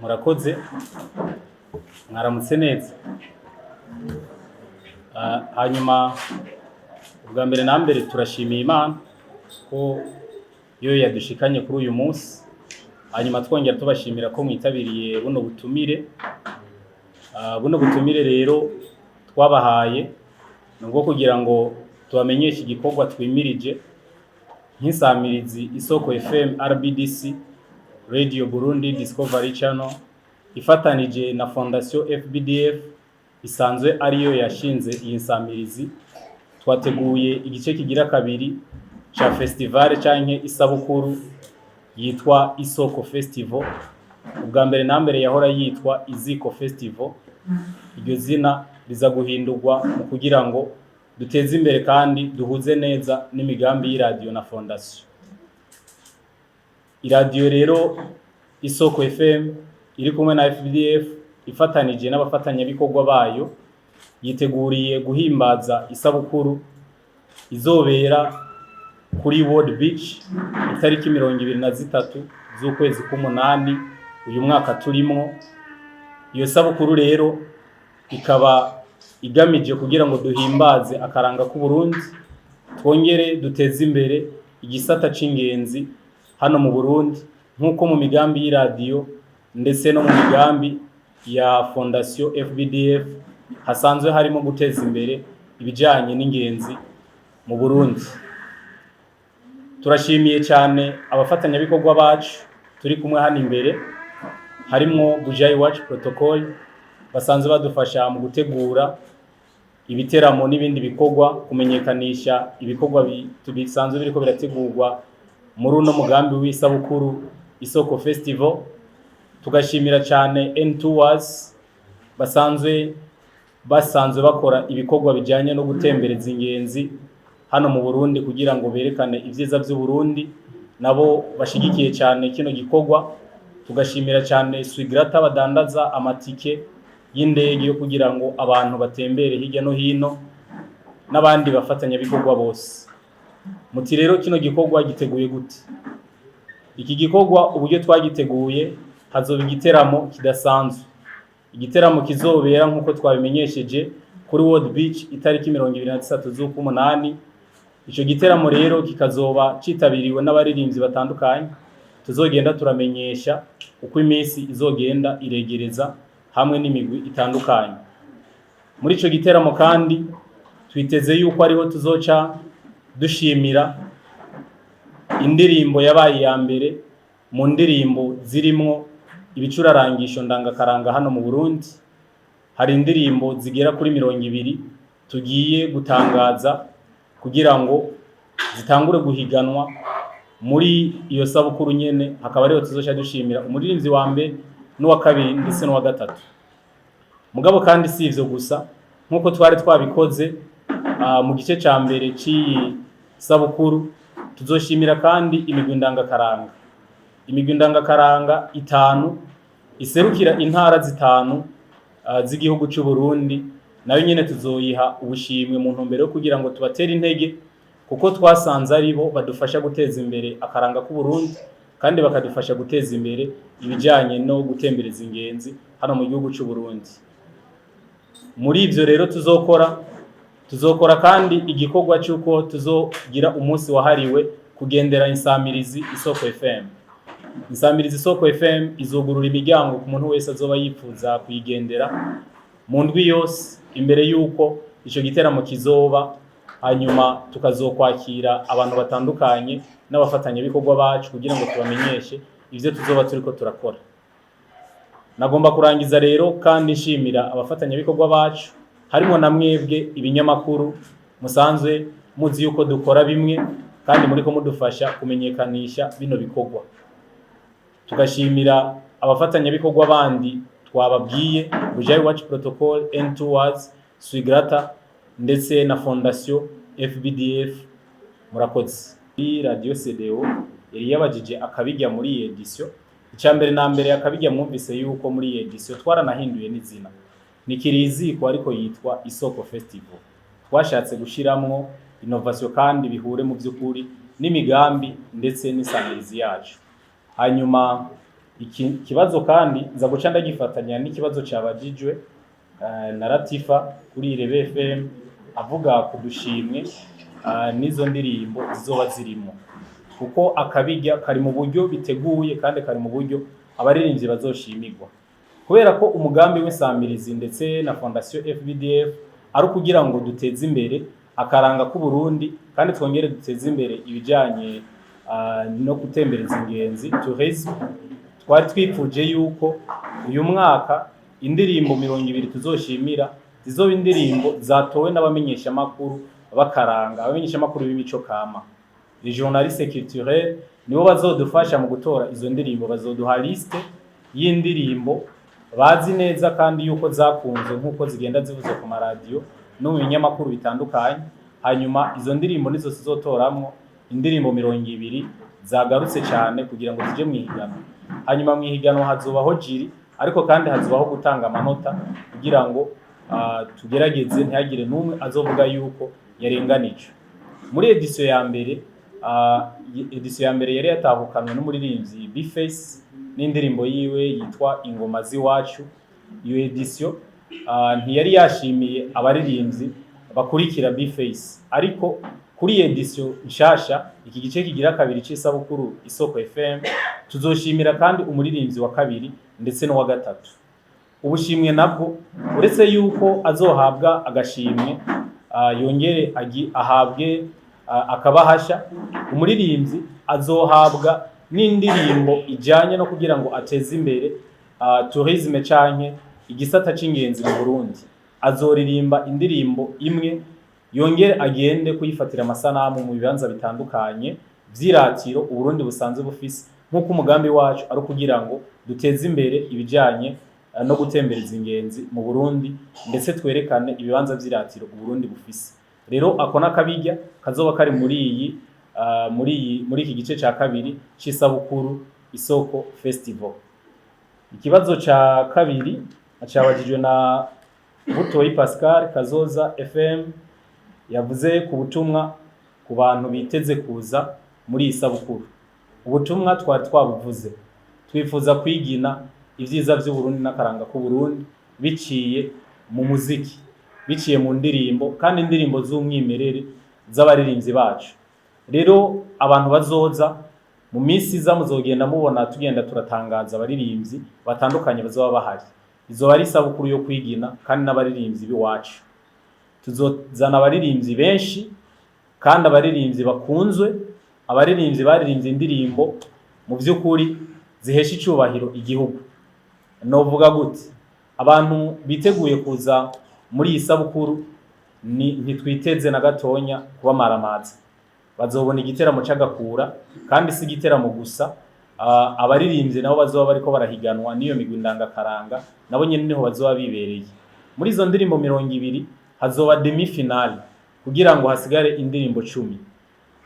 Murakoze, mwaramutse neza. Hanyuma ubwa mbere na mbere turashimiye Imana ko yo yadushikanye kuri uyu munsi, hanyuma twongera tubashimira ko mwitabiriye buno butumire. Buno butumire rero twabahaye ni ubwo kugira ngo tubamenyeshe igikorwa twimirije nk'insamirizi Isoko FM RBDC Radio Burundi Discovery Channel ifatanije na Fondation FBDF isanzwe ariyo yashinze iyi nsamirizi. Twateguye igice kigira kabiri ca festival canke isabukuru yitwa Isoko Festival. Ubwa mbere na mbere yahora yitwa Iziko Festival, iryo zina riza guhindurwa mu kugira ngo duteze imbere kandi duhuze neza n'imigambi y'iradiyo na fondation. Iradiyo rero Isoko FM iri kumwe na FBDF ifatanije n'abafatanyabikorwa bayo yiteguriye guhimbaza isabukuru izobera kuri World Beach itariki 23 z'ukwezi k'umunani uyu mwaka turimwo. Iyo sabukuru rero ikaba igamije kugira ngo duhimbaze akaranga k'Uburundi, twongere duteze imbere igisata c'ingenzi hano mu Burundi, nk'uko mu migambi y'iradiyo ndetse no mu migambi ya Fondation FBDF hasanzwe harimo guteza imbere ibijanye n'ingenzi mu Burundi. Turashimiye cyane abafatanyabikorwa bacu turi kumwe hano imbere, harimwo Bujayi Watch Protocol basanzwe badufasha mu gutegura ibiteramo n'ibindi bikorwa, kumenyekanisha ibikorwa bisanzwe biriko birategurwa muri uno mugambi w'isabukuru Isoko Festival. Tugashimira cyane N2 basanzwe bakora ibikorwa bijyanye no gutembereza ingenzi hano mu Burundi kugira ngo berekane ibyiza by'u Burundi, nabo bashigikiye cyane kino gikorwa. Tugashimira cyane Swigrata badandaza amatike y'indege yo kugira ngo abantu batembere hirya no hino, n'abandi bafatanyabikorwa bose. Muti rero kino gikorwa giteguye gute? Iki gikorwa uburyo twagiteguye, hazoba igiteramo kidasanzwe, igiteramo kizobera nk'uko twabimenyesheje kuri World Beach itariki 23 z'ukumunani. Ico giteramo rero kikazoba citabiriwe n'abaririmbyi batandukanye tuzogenda turamenyesha uko iminsi izogenda iregereza, hamwe n'imigwi itandukanye. Muri ico giteramo kandi twiteze yuko ariho tuzoca dushimira indirimbo yabaye iya mbere mu ndirimbo zirimwo ibicurarangisho ndangakaranga hano mu Burundi. Hari indirimbo zigera kuri 20 tugiye gutangaza kugira ngo zitangure guhiganwa muri iyo sabukuru nyene, hakaba ariho tuzoca dushimira umuririmbyi wa mbere n'uwa kabiri ndetse n'uwa gatatu. Mugabo kandi si ivyo gusa, nk'uko twari twabikoze mu gice ca mbere c'iyi sabukuru, tuzoshimira kandi imigwi ndangakaranga, imigwi ndangakaranga itanu iserukira intara zitanu z'igihugu c'u Burundi. Nayo nyene tuzoyiha ubushimwe mu ntumbero yo kugira ngo tubatere intege, kuko twasanze ari bo badufasha guteza imbere akaranga k'u Burundi kandi bakadufasha guteza imbere ibijanye no gutembereza ingenzi hano mu gihugu c'u Burundi. Muri ivyo rero tuzokora kandi igikorwa c'uko tuzogira umunsi wahariwe kugendera insamirizi Isoko FM. Insamirizi Isoko FM izugurura imiryango ku muntu wese azoba yifuza kuyigendera mu ndwi yose imbere y'uko ico giteramo kizoba, hanyuma tukazokwakira abantu batandukanye n'abafatanyabikorwa bacu kugira ngo tubamenyeshe ivyo tuzoba turiko turakora. Nagomba kurangiza rero kandi nshimira abafatanyabikorwa bacu, harimo na mwebwe ibinyamakuru musanzwe muzi yuko dukora bimwe kandi muriko mudufasha kumenyekanisha bino bikorwa. Tugashimira abafatanyabikorwa bandi twababwiye, Bujayi Watch Protocol, N2 Swigrata ndetse na Fondation FBDF. Murakoze. Iyi radio CDO yari yabajije akabijya muri iyi edition. Icya mbere na mbere akabijya, mwumvise yuko muri iyi edition twaranahinduye n'izina, ni kiriziko ariko yitwa Isoko Festival. Twashatse gushiramwo innovation kandi bihure mu by'ukuri n'imigambi ndetse n'isamirizi yacu. Hanyuma Iki kibazo kandi nza guca ndagifatanya n'ikibazo cabajijwe na Latifa kuri Irebe FM, avuga ku dushimwe n'izo ndirimbo zizoba zirimo, kuko akabirya kari mu buryo biteguye kandi kari mu buryo abaririmbyi bazoshimirwa, kubera ko umugambi w'insamirizi ndetse na Fondation FBDF ari ukugira ngo duteze imbere akaranga k'Uburundi kandi twongere duteze imbere ibijanye no gutembereza ingenzi, tourisme. Twari twipfuje yuko uyu mwaka indirimbo 20 tuzoshimira zizoba indirimbo zatowe n'abamenyeshamakuru b'akaranga, abamenyeshamakuru b'imico kama, les journalistes culturels, nibo bazodufasha mu gutora izo ndirimbo. Bazoduha liste y'indirimbo bazi neza kandi yuko zakunzwe nk'uko zigenda zivuzwe ku maradiyo no mu binyamakuru bitandukanye. Hanyuma izo ndirimbo nizo tuzotoramwo indirimbo 20 zagarutse cyane kugira ngo zije mu ihiganwa. Hanyuma mu ihiganwa hazobaho jury, ariko kandi hazobaho gutanga amanota kugira ngo tugerageze ntihagire n'umwe azovuga yuko yarenganijwe. Muri édition ya mbere, édition ya mbere yari yatahukanwe n'umuririmbyi B-Face n'indirimbo yiwe yitwa Ingoma z'iwacu. Iyo édition ntiyari yashimiye abaririmbyi bakurikira B-Face, ariko kuri iyi édition nshasha, iki gice kigira kabiri c'isabukuru Isoko FM, tuzoshimira kandi umuririmbyi wa kabiri ndetse n'uwa gatatu. Ubushimwe nabwo, uretse yuko azohabwa agashimwe, yongere ahabwe akabahasha, umuririmbyi azohabwa n'indirimbo ijanye no kugira ngo ateze imbere tourisme canke igisata c'ingenzi mu Burundi. Azoririmba indirimbo imwe, yongere agende kuyifatira amasanamu mu bibanza bitandukanye vy'iratiro Uburundi busanzwe bufise, nk'uko umugambi wacu ari ukugira ngo duteze imbere ibijanye no gutembereza ingenzi mu Burundi, ndetse twerekane ibibanza vy'iratiro Uburundi bufise. Rero ako n'akabirya kazoba kari muri iki gice ca kabiri c'isabukuru Isoko Festival. Ikibazo ca kabiri cabajijwe na Butoyi Pascal, Kazoza FM, yavuze ku butumwa ku bantu biteze kuza muri iyi sabukuru. Ubutumwa twari twabuvuze: twifuza kwigina ivyiza vy'Uburundi n'akaranga k'Uburundi biciye mu muziki, biciye mu ndirimbo, kandi indirimbo z'umwimerere z'abaririmbyi bacu. Rero abantu bazoza mu minsi iza, muzogenda mubona tugenda turatangaza abaririmbyi batandukanye bazoba bahari. Izoba ari isabukuru yo kwigina kandi n'abaririmbyi b'iwacu. Tuzozana abaririmbyi benshi kandi abaririmbyi bakunzwe, abaririmbyi baririmbye indirimbo mu by'ukuri zihesha icubahiro igihugu. Novuga gute? Abantu biteguye kuza muri iyi sabukuru, ni ntitwiteze na gatonya kubamaramaza. Bazobona igiteramo c'agakura, kandi si igiteramo gusa, abaririmbyi nabo bazoba bariko barahiganwa n'iyo migwi ndangakaranga, nabo nyene niho bazoba bibereye. Muri izo ndirimbo 20 hazoba demi finale kugira ngo hasigare indirimbo 10.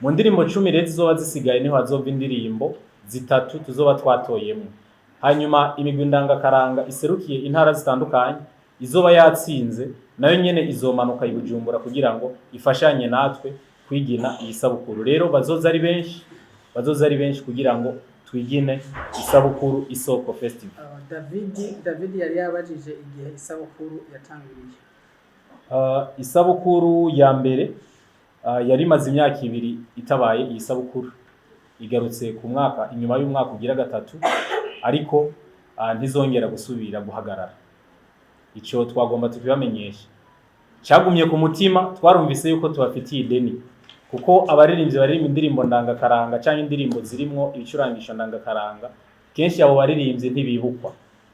Mu ndirimbo 10 rero zizoba zisigaye, niho hazova indirimbo zitatu tuzoba twatoyemwo. Hanyuma imigwi ndangakaranga iserukiye intara zitandukanye izoba yatsinze, nayo nyene izomanuka i Bujumbura kugira ngo ifashanye natwe kwigina iyi sabukuru. Rero bazoza ari benshi, bazoza ari benshi kugira ngo twigine isabukuru Isoko Festival. David yari yabajije igihe isabukuru yatanguriye. Isabukuru ya mbere yari imaze imyaka 2 itabaye. Iyi sabukuru igarutse ku mwaka inyuma y'umwaka ugira gatatu, ariko ntizongera gusubira guhagarara. Ico twagomba tukibamenyesha, cagumye ku mutima. Twarumvise yuko tubafitiye ideni, kuko abaririmbyi baririmba indirimbo ndangakaranga canke indirimbo zirimwo ibicurangisho ndangakaranga, kenshi abo baririmbyi ntibibukwa.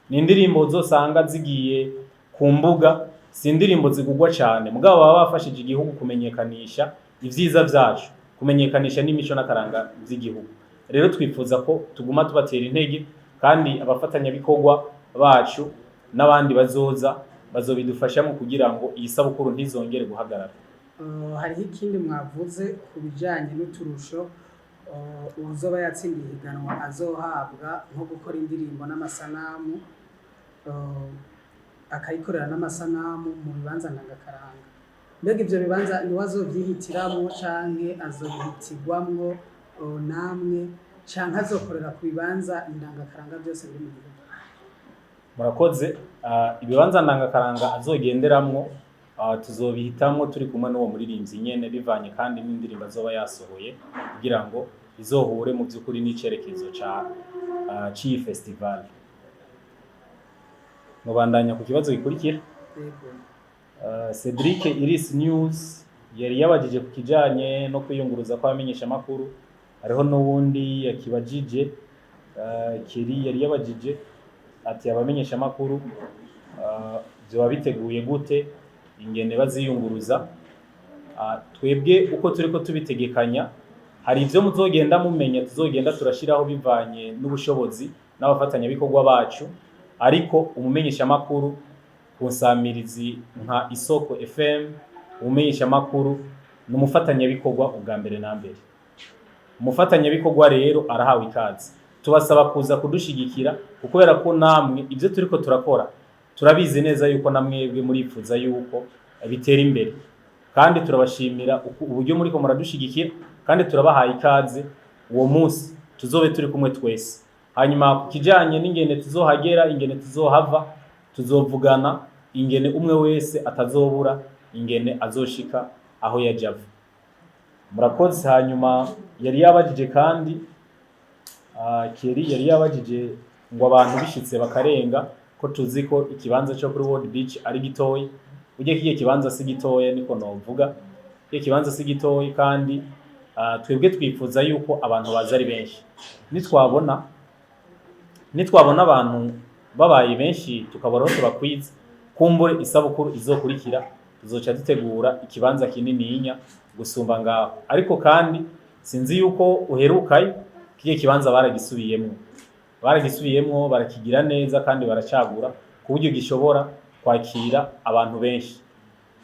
Ni indirimbo uzosanga zigiye ku mbuga, si indirimbo zigugwa cane, mugabo baba bafashije igihugu kumenyekanisha ivyiza vyacu, kumenyekanisha n'imico n'akaranga vy'igihugu. Rero twifuza ko tuguma tubatera intege, kandi abafatanyabikorwa bacu n'abandi bazoza bazobidufashamo kugira ngo iyi sabukuru ntizongere guhagarara. Hariho ikindi mwavuze ku bijanye n'uturusho uwuzoba yatsindiye ihiganwa azohabwa, nko gukora indirimbo n'amasanamu, akayikorera n'amasanamu mu bibanza ndangakaranga. Mbega ivyo bibanza niwe azovyihitiramwo canke azobihitirwamwo namwe? Canke azokorera ku bibanza ndangakaranga byose biri mu gihugu? Murakoze. Ibibanza ndangakaranga azogenderamwo, tuzobihitamwo turi kumwe n'uwo muririmbyi nyene, bivanye kandi n'indirimbo azoba yasohoye, kugira ngo izohure mu by'ukuri n'icerekezo ca c'iyi festival. Mubandanya ku kibazo gikurikira. Yego. Cedric, Iris News, yari yabajije ku kijanye no kwiyunguruza kw'abamenyeshamakuru. Hariho n'uwundi yakibajije, Keri yari yabajije ati abamenyeshamakuru vyoba biteguye gute, ingene baziyunguruza? Twebwe uko turiko tubitegekanya, hari ivyo muzogenda mumenya tuzogenda turashiraho bivanye n'ubushobozi n'abafatanyabikorwa bacu. Ariko umumenyeshamakuru ku nsamirizi nka Isoko FM, umumenyeshamakuru ni umufatanyabikorwa ubwa mbere na mbere. Umufatanyabikorwa rero arahawe ikaze, tubasaba kuza kudushigikira, kubera ko namwe ibyo turiko turakora turabizi neza yuko namwebwe murifuza yuko bitera imbere. Kandi turabashimira uburyo muriko muradushigikira, kandi turabahaye ikaze uwo munsi tuzobe turi kumwe twese. Hanyuma ku kijanye n'ingene tuzohagera, ingene tuzohava, tuzovugana ingene umwe wese atazobura ingene azoshika aho yaje ava. Murakoze. Hanyuma yari yabajije kandi, Keri yari yabajije ngo abantu bishitse bakarenga, ko tuzi ko ikibanza cyo kuri World Beach ari gitoyi. Ujye kigiye kibanza si gitoya, niko novuga, kigiye kibanza si gitoyi. Kandi twebwe twifuza yuko abantu baza ari benshi. Nitwabona abantu babaye benshi tukabura aho tubakwiza, kumbure isabukuru izokurikira tuzoca dutegura ikibanza kinininya gusumba ngaho. Ariko kandi sinzi yuko uherukayo, kigiye kibanza baragisubiyemwo, baragisubiyemwo, barakigira neza kandi baracagura ku buryo gishobora kwakira abantu benshi.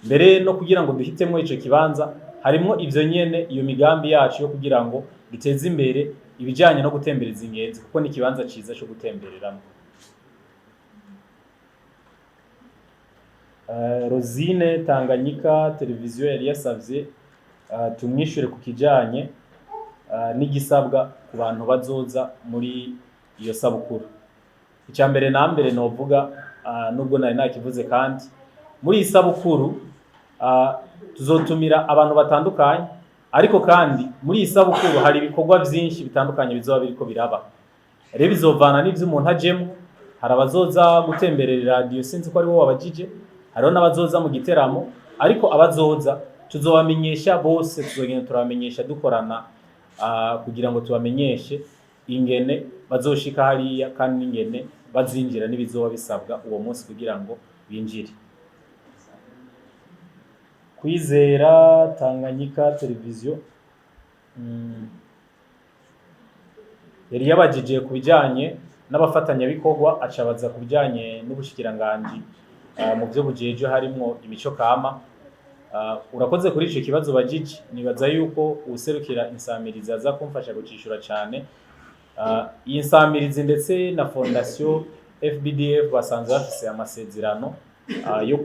Mbere no kugira ngo duhitemwo ico kibanza harimwo ivyo nyene, iyo migambi yacu yo kugira ngo duteze imbere ibijanye no gutembereza ingenzi, kuko ni ikibanza ciza co gutembereramwo. Rosine, Tanganyika Televiziyo, yari yasavye tumwishure ku kijanye n'igisabwa ku bantu bazoza muri iyo sabukuru. Icya mbere na mbere novuga, nubwo nari nakivuze, kandi muri iyi sabukuru tuzotumira abantu batandukanye. Ariko kandi muri iyi sabukuru hari ibikorwa byinshi bitandukanye bizoba biriko biraba. Rero bizovana n'ivyo umuntu ajemwo. Hari abazoza gutemberera iradiyo, sinzi ko ari wowe wabajije, hariho n'abazoza mu giteramo. Ariko abazoza tuzobamenyesha bose, tuzogenda turabamenyesha dukorana, kugira ngo tubamenyeshe ingene bazoshika hariya kandi n'ingene bazinjira n'ibizoba bisabwa uwo munsi kugira ngo binjire. Kwizera, Tanganyika Televiziyo, yari yabajije ku bijanye n'abafatanyabikorwa, acabaza ku bijanye n'ubushikiranganji mu byo bujejwe harimwo imico kama. Urakoze kuri ico kibazo bajije. Nibaza yuko uwuserukira insamirizi aza kumfasha gucishura cane. Iyi nsamirizi ndetse na Fondation FBDF basanzwe bafise amasezerano yo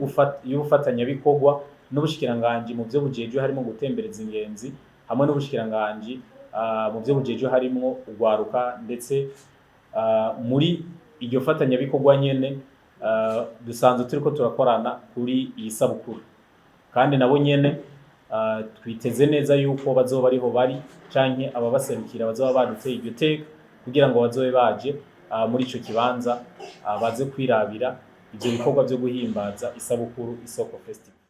y'ubufatanyabikorwa n'ubushikiranganji mu byo bujejwe harimo gutembereza ingenzi, hamwe n'ubushikiranganji mu byo bujejwe harimo urwaruka. Ndetse muri iryo fatanyabikorwa nyene dusanzwe turiko turakorana kuri iyi sabukuru, kandi nabo nyene twiteze neza yuko bazoba ariho bari canke ababaserukira bazoba baduteye iryo teka kugira ngo bazobe baje muri ico kibanza, baze kwirabira ivyo bikorwa vyo guhimbaza isabukuru Isoko Festival.